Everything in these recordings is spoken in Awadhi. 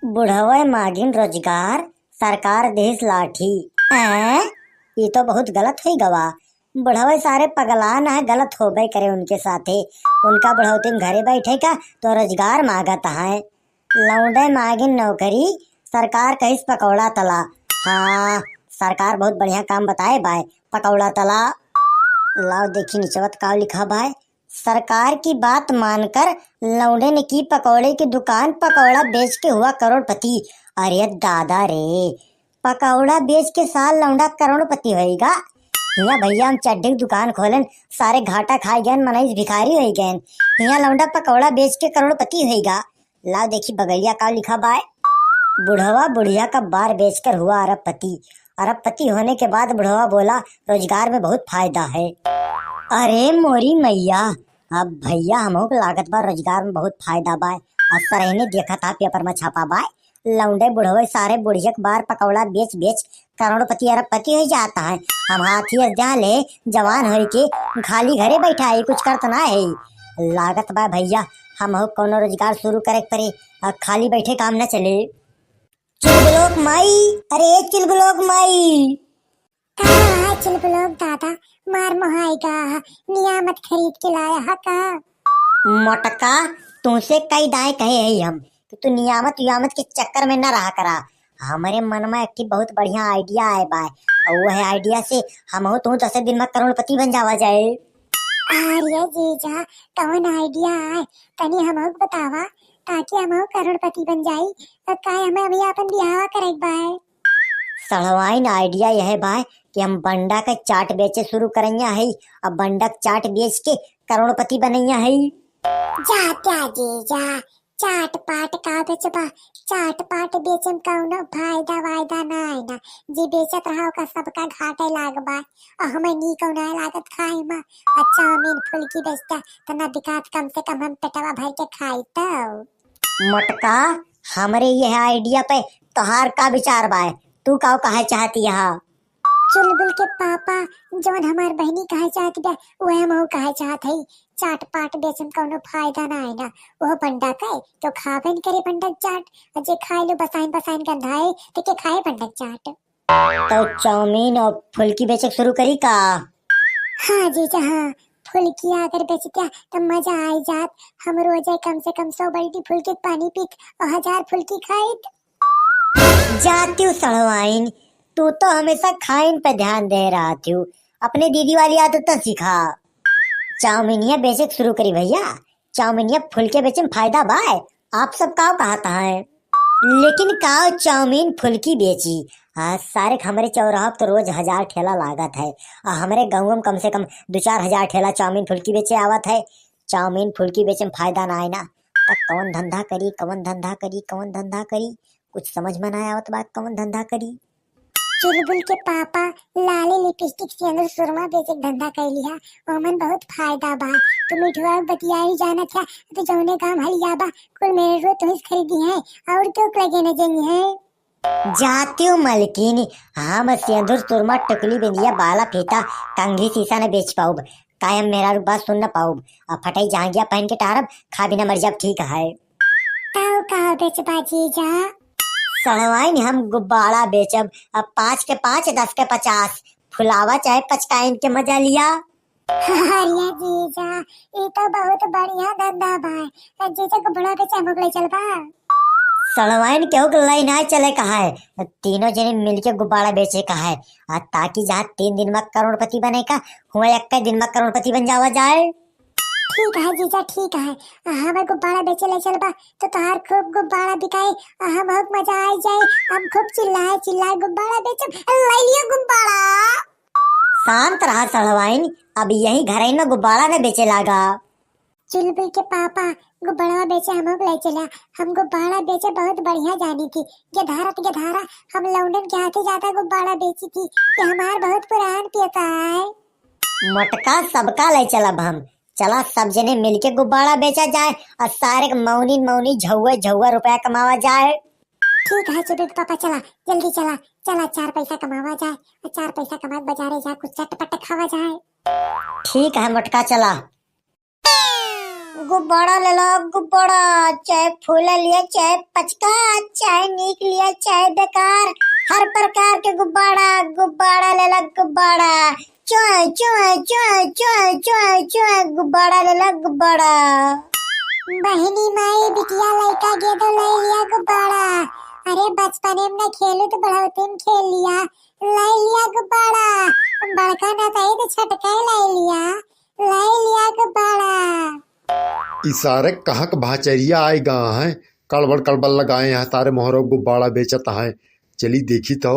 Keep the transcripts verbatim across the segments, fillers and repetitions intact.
बुढ़वे मागिन रोजगार, सरकार देहिस लाठी। हैं? ई तो बहुत गलत होई गवा। बुढ़वे सारे पगला ना है, गलत होबे करे उनके साथे। उनका बुढ़ौती में घरे बैठे का तो रोजगार मागत है। लौंडे मागिन नौकरी, सरकार कहिस पकौड़ा तला। हाँ, सरकार बहुत बढ़िया काम बताए बाय, पकौड़ा तला। लाओ देखी निचवत का लिखा बाय। सरकार की बात मानकर लौंडे ने की पकौड़े की दुकान, पकौड़ा बेच के हुआ करोड़पति। अरे दादा रे, पकौड़ा बेच के सार लौंडा करोड़पति होइगा। हियाँ भैया हम चड्ढी की दुकान खोलेन, सारे घाटा खाए गएन, मनई भिखारी होई गएन। हियाँ लौंडा पकौड़ा बेच के करोड़पति होइगा। लाओ देखी बगलिया का लिखा बाय। बुढ़वा बुढ़िया का बार बेचकर हुआ अरबपति। अरबपति होने के बाद बुढ़वा बोला, "रोजगार में बहुत फायदा है।" अरे मोरी मैया, अब भैया हमहू के लागत बा रोजगार में बहुत फायदा बाय। और सरहने देखत हा पेपर में छापा बाय, लौंडे बुढ़वे सारे बुढ़िया के बार पकौड़ा बेच बेच करोड़पति अरबपति हो जाता है। हम हाथी अस जान ले, जवान होई के खाली घरे बैठा है, कुछ करत ना है। लागत बा भैया हमहू कौनो रोजगार शुरू करे के पड़े, आ खाली बैठे काम न चले। चुलबुलोक माई, अरे ए चुलबुलोक माई। का है चुलबुलोक दादा, मार मोहाई गा, नियामत खरीद के लाया है का? मोटका, तुमसे कई दाए कहे है हम कि तू नियामत उयामत के चक्कर में न रहा करा। हमरे मन में एक ठे बहुत बढ़िया idea आए बा, और वह idea से हमहू तू दस दिन में करोड़पति बन जावा जाए। अरे जीजा, कौन idea आए, तनी हमहू के बतावा, ताकि हमहू करोड़पति बन जाई। तो का हमें अभी अपन बियाह करे के बा? सड़वाइन idea यह बा कि हम बंडा का चाट बेचे शुरू करैया है, अब बंडा के चाट बेच के करोड़पति बनैया है। जा त्या जीजा, चाट पाट का बेचबा? चाट पाट बेचे में कौनो फायदा वायदा ना है ना, जे बेचत रहा ओका सबका घाटे लाग बा। और हमें नीक ना लागत खाए में। अच्छा, चाउमीन फुल्की बेचता तो ना बिकात, कम से कम हम पेटवा भर के खाई तो। मोटका, हमरे यह idea पे तोहार का विचार बा? तू का कहे चाहती है? चुलबुल के पापा, जौन हमार बहिनी कहे चाहत बा, उहे हमहू कहे चाहत हई। चाट पाट बेचे में कौनो फायदा ना है ना, वो बंडा के तो खाबे न करे बंडा के चाट, और जे खाए लो बसाइन बसाइन गंधाए, तो के खाए बंडा के चाट? तो चाउमीन और फुल्की बेचे के शुरू करी का? हाँ जीजा हाँ, फुल्की अगर बेचत्या तो मजा आई जात। हम रोजे कम से कम सौ बाल्टी फुल्की के पानी पीत और हजार फुल्की खाइत। जातिउ सड़वाइन, तू तो हमेशा खाइन पे ध्यान दे रहतिउ, अपने दीदी वाली आदत तो सीखा। चाउमीनिया बेचे के शुरू करी भैया, चाउमीनिया फुल्के बेचे में फायदा बाय। आप सब का कहत हैं? लेकिन का चाउमीन फुल्की बेची? हाँ, सारे हमरे चौराहा पे तो रोज हजार ठेला लागत है, और हमरे गाँव में कम से कम दो चार हजार ठेला चाउमीन फुल्की बेचे आवत है। चाउमीन फुल्की बेचे में फायदा ना है ना, त कवन धंधा करी, कवन धंधा करी, कवन धंधा करी, कुछ समझ में ना आवत बा, कवन धंधा करी। चुलबुल के पापा, लाली लिपस्टिक, सेंदूर, सुरमा बेचे के धंधा कैली है, ओमन बहुत फायदा बा। तू मिठुआ बतियाई जानत है, तो जौने गांव हलिया बा, कुल मेरे रो तुहिस खरीदी है, और क्यों लगे न जई है? जातिउ मलकिन, हम सेंदूर, सुरमा, टुकली, बिंदिया, बाला, फीता, कंघी, सीसा न बेच पाउब। काहे हम मेहरारू बात सुन न पाउब? अब फटई जहांगिया पहन के टहरब, खा बिना मर जाब, ठीक है। तौ का बेचबा जीजा? सड़वाइन हम गुब्बारा बेचब, अब पाँच के पाँच, दस के पचास, फुलावा चाहे पचकाइन के मजा लिया। अरे जीजा, ई तो बहुत बढ़िया धंधा बा। जीजा गुब्बारा बेचे हमहू के ले चलबा? सड़वाइन केहू के ले ना चले का है, तीनों जने मिलके गुब्बारा बेचे का है, आ ताकि जहाँ तीन दिन में करोड़पति बने का, हुआ एक दिन में करोड़पति बन जावा जाए। ठीक है जीजा, ठीक है। आ, हमें गुब्बारा बेचे ले चलबा, तो तोहार खूब गुब्बारा बिकाई, आ, हमहू के मजा आई जाए। हम खूब चिल्लाए चिल्लाए गुब्बारा बेचब, ले लियो गुब्बारा। शांत रहा सड़वाइन, अब यही घर में गुब्बारा न बेचे लागा। चुलबुल के पापा, गुब्बारा बेचे हमहू के ले चला। हम गुब्बारा बेचे बहुत बढ़िया जानी थी। गधारा त गधारा, हम लौंडन के हाथे ज्यादा गुब्बारा बेची थी। ये हमार बहुत पुरान पेशा है। मोटका, सबका ले चलब हम। चला, सब जने मिलके गुब्बारा बेचा जाए और सारे के मौनी मौनी, झौआ झौआ रुपया कमावा जाए। ठीक है चुलबुल पापा, चला, जल्दी चला, चला, चार पैसा कमावा जाए और चार पैसा कमा के बाजारे जा कुछ चटपट खावा जाए। ठीक है मोटका, चला। गुब्बारा ले लो, गुब्बारा, चाहे फूला लिया, चाहे पचका, चाहे नीक लिया, चाहे बेकार, हर प्रकार के गुब्बारा, गुब्बारा ले लो, गुब्बारा। चोय, चोय, चोय, चोय, चोय, चोय, गुब्बारा ले लो, गुब्बारा। बहिनी माई बिटिया लइका गे तो ले लिया गुब्बारा। अरे बचपने में न खेलू तो बढ़ौती में खेल लिया, ले लिया गुब्बारा। बड़का न सही तो छोटका ही ले लिया, ले लिया गुब्बारा। ई सारे कहाँ के भाचरिया आए गा हैं, कड़बड़ कड़बड़ लगाए हैं, सारे मोहरो गुब्बारा बेचत हैं। चली देखी तो।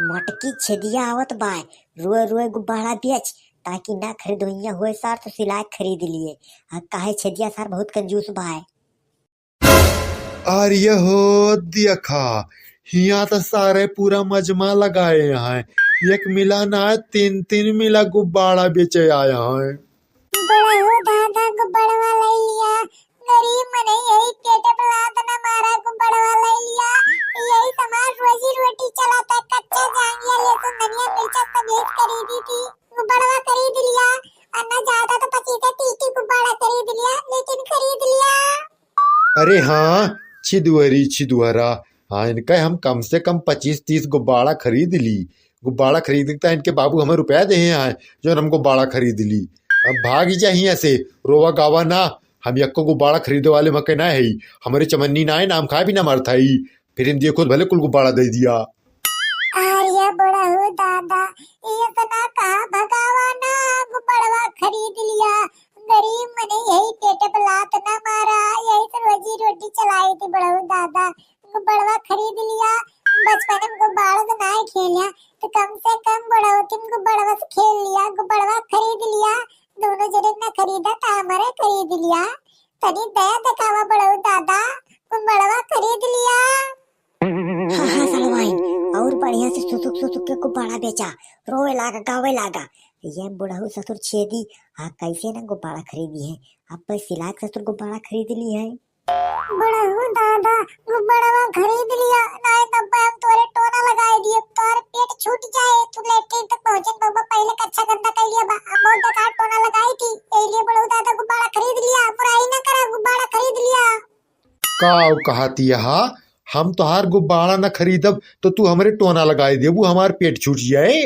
मोटकी छेदिया आवत बाय, रोए रोए गुब्बारा बेच, ताकि ना खरीदोइया होए सार तो सिलाए खरीद लिए। आ काहे छेदिया सार बहुत कंजूस बाय। अरे हो देखा, हियाँ तो सारे पूरा मजमा लगाए हैं, एक मिला ना तीन तीन मिला गुब्बारा बेचे आए हैं। बड़ा हो दादा गुब्बारा ले लिया, गरीब मनई यही पेट पे लात ना मारा, गुब्बारा ले लिया, यही समाज रोजी रोटी चलाता, कच्चा जांगिया ले तो धनिया मिर्चा सब भेज खरीदी थी, गुब्बारा खरीद लिया, और ना ज्यादा तो पच्चीस से तीस गुब्बारा खरीद लिया, लेकिन खरीद लिया। अरे हाँ, छिदुअरी छिदुअरा, हाँ, इनका हम कम से कम पच्चीस तीस गुब्बारा खरीद ली। गुब्बारा खरीद के तो इनके बाबू हमें रुपया दे हैं, जो हम गुब्बारा खरीद ली। अब भाग ही जा हियाँ से, रोवा गावा ना, हम यक्को गुब्बारा खरीदे वाले मके ना है, हमारे चमन्नी ना है, नाम खाए भी ना मरता ही। फिर इन देखो भले कुल गुब्बारा दे दिया। अरे बड़हू दादा, ये इतना कहाँ भगावा ना, गुब्बारा खरीद लिया। गरीब मनई यही पेट पे लात ना मारा, यही से रोजी रोटी चलाई थी बड़हू दादा। गुब्बारा खरीद लिया, बचपन में गुब्बारा से ना खेलिया, तो कम से कम बड़हू तुम गुब्बारा से खेल लिया, गुब्बारा खरीद लिया। दोनों जने ना खरीदा था, हमारे खरीद लिया। तनी दया दिखावा बड़हू दादा, गुब्बारा खरीद लिया। हाँ, हाँ, सड़वाइन, और बढ़िया से सुसुक सुसुक के गुब्बारा बेचा, रोवे लागा, गावे लागा। ये बुढ़ऊ ससुर छेदी, हाँ, कैसे ना गुब्बारा खरीदी है, अब बस सिलाक ससुर गुब्बारा खरीद ली है। बुढ़ऊ दादा, गुब्बारा खरीद लिया, नहीं तब हम तोरे टोना लगाए दिए, तोरे पेट छूट जाए, तू लेटरिन तक पहुँचे, बाबा पहले कच्चा गंदा कर लिया बा, हम बहुत बेकार टोना लगाई थी, यही लिए बुढ़ऊ दादा गुब्बारा खरीद लिया, बुराई ना करा, गुब्बारा खरीद लिया। का कहती हा, हम तोहार गुब्बारा न खरीदब तो तू हमरे टोना लगाए देबू, हमार पेट छूट जाए।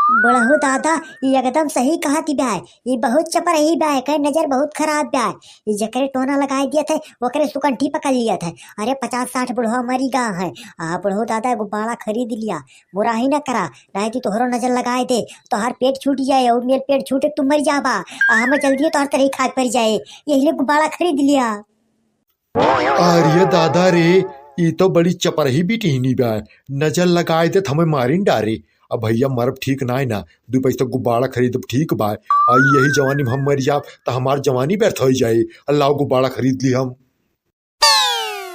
बुढ़ऊ दादा, ये एकदम सही कहती बाय, ये बहुत चपरही बाय, कहे नजर बहुत खराब बाय। ये जकरे टोना लगाए दियत है, ओकरे सुकंठी पकड़ लियत है। अरे पचास साठ बुढ़वा मरी गा है, आ बुढ़ऊ दादा गुब्बारा खरीद लिया, बुराई न करा, नहीं तो तोहरो नजर लगाए दे, तोहार पेट छूट जाए और मेर पेट छूटे तू मर जाबा, आ हमें जल्दी तोहर तरही खाए पड़ जाए, यही लिए गुब्बारा खरीद लिया। अरे दादा रे, ई तो बड़ी चपरही बिटिहनी बा, नजर लगाए देत हमें मारिन डारे। अब भैया मरब ठीक ना है ना, दू पैसा गुब्बारा खरीदब ठीक बा, आ यही जवानी में हम मर जाब त हमार जवानी व्यर्थ हो जाए। अल्लाह गुब्बारा खरीद ली हम।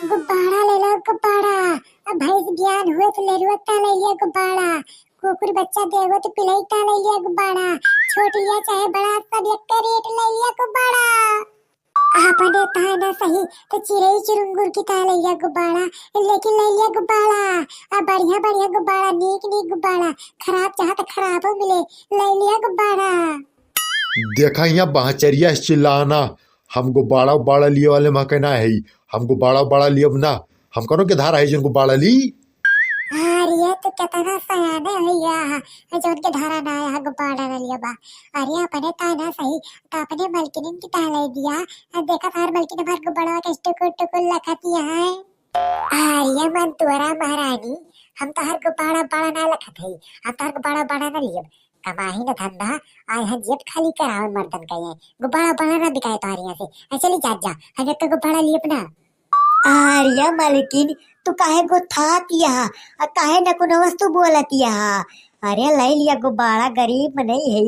गुब्बारा ले लो गुब्बारा, अब भैंस बियान हुए तो लेरुआ ता ले लिया गुब्बारा, कुकुर बच्चा देवो तो पिलाई ता ले लिया गुब्बारा, छोट लिया चाहे बड़ा सब एक रेट ले लिया गुब्बारा। अपने ताय ना सही तो चिरई चुरुंगुर की ताय लैया गुब्बारा, लेकिन लैया गुब्बारा, आ बढ़िया बढ़िया गुब्बारा, नीक नीक गुब्बारा, खराब चाह तो खराबो मिले, लैलिया गुब्बारा। देखा यहाँ बहचरिया से चिल्लाना, हम गुब्बारा उब्बारा लिए वाले मके ना है, हम गुब्बारा उब्बारा लियब ना, हम कौनो के धारा है जौन गुब्बारा ली। अरे, ये तो कितना सयाने हुई है, जौन के धारा ना आया है, गुब्बारा ना लिया बा। अरे, अपने ताय ना सही, तो अपने मलकिनिन की ताय ले दिया। अब देखा, तार मलकिन हमार गुब्बारा के टुकुर टुकुर लखती है। अरे, मन तोरा महारानी, हम तो हर गुब्बारा बड़ा ना लखत है, हम तो हर गुब्बारा बड़ा ना लियब। कमाही न धंधा, आए हैं जेब खाली करावे मर्दन का ये। गुब्बारा उब्बारा ना बिकाए तोहरे यहाँ से। ऐ चली जात जा, हम एक गुब्बारा लियब ना। अरे मलकिन, तू काहे गोथात यहा? आ काहे नकुनवस तू बोलत यहा? अरे लै लिया गुब्बारा, गरीब नहीं है।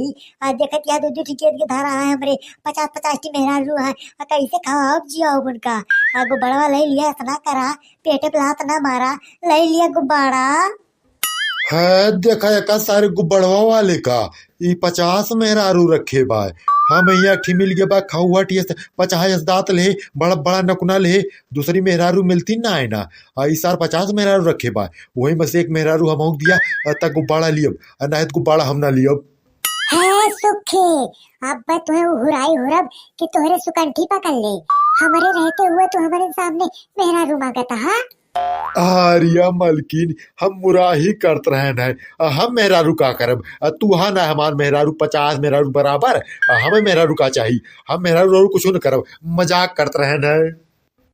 आ देखत यहा दू दू ठिकेत के धारा है हमरे, पचास पचास टी मेहरारू है। आ कैसे खाओ अब जियो उनका? आ गुब्बारा लै लिया, इतना करा, पेटे पे लात ना मारा, लै लिया गुब्बारा। है, देखा एका सारे गुब्बड़वा वाले का, ई पचास मेहरारू रखे बा। हम यहाँ ठी मिल गए बा, खौहट ये से पचास दांत ले, बड़ा बड़ा नकुना ले, दूसरी मेहरारू मिलती ना है ना। आ ई सार पचास मेहरारू रखे बा, वही में से एक मेहरारू हम दिया, आ तक गुब्बारा लियब, आ ना है तो गुब्बारा हम ना लियब। ए सुखी, अब तुहे उहुराई हुरब कि तोहरे सुकंठी पकड़ ले। हमरे रहते हुए तू हमरे सामने मेहरारू मांगत हा? अरिया मलकिन, हम मुराही करत रहन है, आ हम मेहरारू का करब? आ तू हा ना हमार मेहरारू, पचास मेहरारू बराबर, आ हमें मेहरारू का चाही? हम मेहरारू और कुछ न करब, मजाक करत रहन है।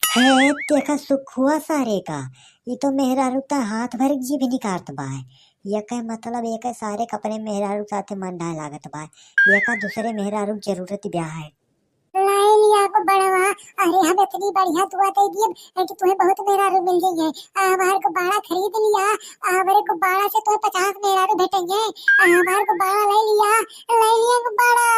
है, देखा सुखुआ सारे का, ई तो मेहरारू का हाथ भर के जीभ निकारत बा। ये कहे मतलब, ये कहे सारे के अपने मेहरारू के साथे मन ना लागत बा, ये का दूसरे मेहरारू के जरूरत ब्या है। लाई लिया गुब्बारा, अरे हम इतनी बढ़िया दुआ दे दिए कि तुम्हें बहुत मेहरारू मिल गई है। आ, हमार गुब्बारा खरीद लिया, आ, हमारे गुब्बारा से तुम्हें पचास मेहरारू भेटेंगे। आ, हमार गुब्बारा ले लिया, ले लिया गुब्बारा।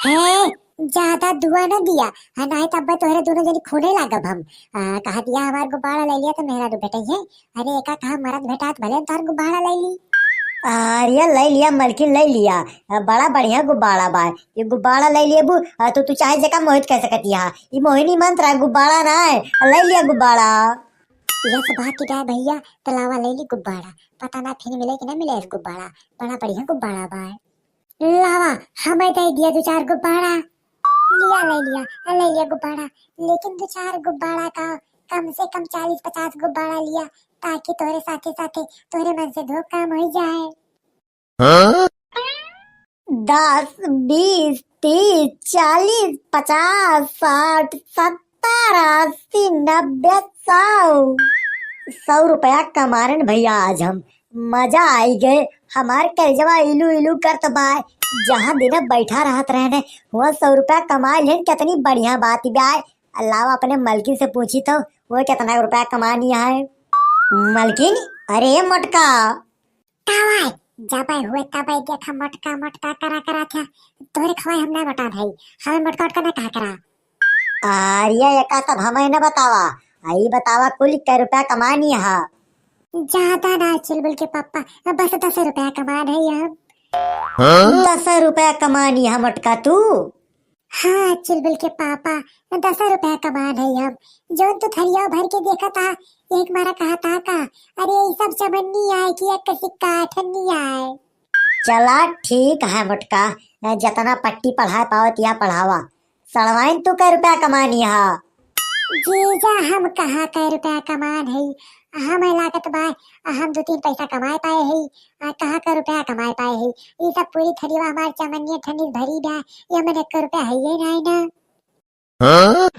है, ज्यादा दुआ न दिया, है ना, तब तोहरे दोनों जनी खूने लागब हम। आ, कहा दिया हमार गुब्बारा ले लिया तो मेहरारू भेटेंगे। अरे एका कहा मरद भेटात भले हम तोहर गुब्बारा ले ली। अरे ले लिया मलकिन, ले लिया, आ, बड़ा बढ़िया गुब्बारा बा। ये गुब्बारा ले लेबू, आ, तो तू चाहे जेका मोहित कह सकती हा। ये मोहिनी मंत्र है, गुब्बारा ना है, ले लिया गुब्बारा। यस बात की गाय भैया, तो लावा ले ली गुब्बारा, पता ना फिर मिले कि ना मिले इस गुब्बारा, बड़ा बढ़िया गुब्बारा बा। लावा, हमें दे दिया दो चार गुब्बारा। लिया, ले लिया, ले लिया गुब्बारा, लेकिन दो चार गुब्बारा का कम से कम चालीस पचास गुब्बारा लिया, ताकि तोहरे साथे साथे तोहरे मन से धोखा काम हो जाए। हाँ? दस, बीस, तीस, चालीस, पचास, साठ, सत्तर, अस्सी, नब्बे, सौ। सौ रुपया कमारन भैया आज हम। मजा आई गए। हमार कलेजवा इलू इलू करत बाय। जहाँ दिन बैठा रहत रहने, हुआ सौ रुपया कमा लेन, कितनी बढ़िया बात बाय। अल्लाह अपने मलकिन से पूछी तो, वो कितना रुपया कमानी है। मलकिन, अरे मोटका, तबै, जबै हुए तबै देखा मोटका मोटका करा करा था। तोहरे खवाई हम ना बता भाई, हमें मोटका मोटका ना कहा करा। अरे एका तब हमें न बतावा, आई बतावा कुल कै रुपया कमानी हा। ज्यादा ना चुलबुल के पापा, बस दस रुपया कमान है हम। हाँ? दस रुपया कमानी हा मोटका तू? हाँ, चुलबुल के पापा, दस रुपया कमान है हम। जौन तू थरिया भर के देखा था, एक मारा कहा था का, अरे, ई सब चमन्नी आए कि एक सिक्का अठन्नी आए। चला ठीक है मोटका, जितना पट्टी पढ़ाए पावत या पढ़ावा। सड़वाइन तू कै रुपया कमानी हा? जीजा, हम कहाँ कै रुपया कमान है, हमें लागत बा, हम दो तीन पैसा कमाए पाए है, आ, कहाँ कै रुपया कमाए पाए है? ई सब पूरी थरिया हमार चमनिया ठंडी भरी बा, ये में एक रुपया है ये नहीं ना। हाँ?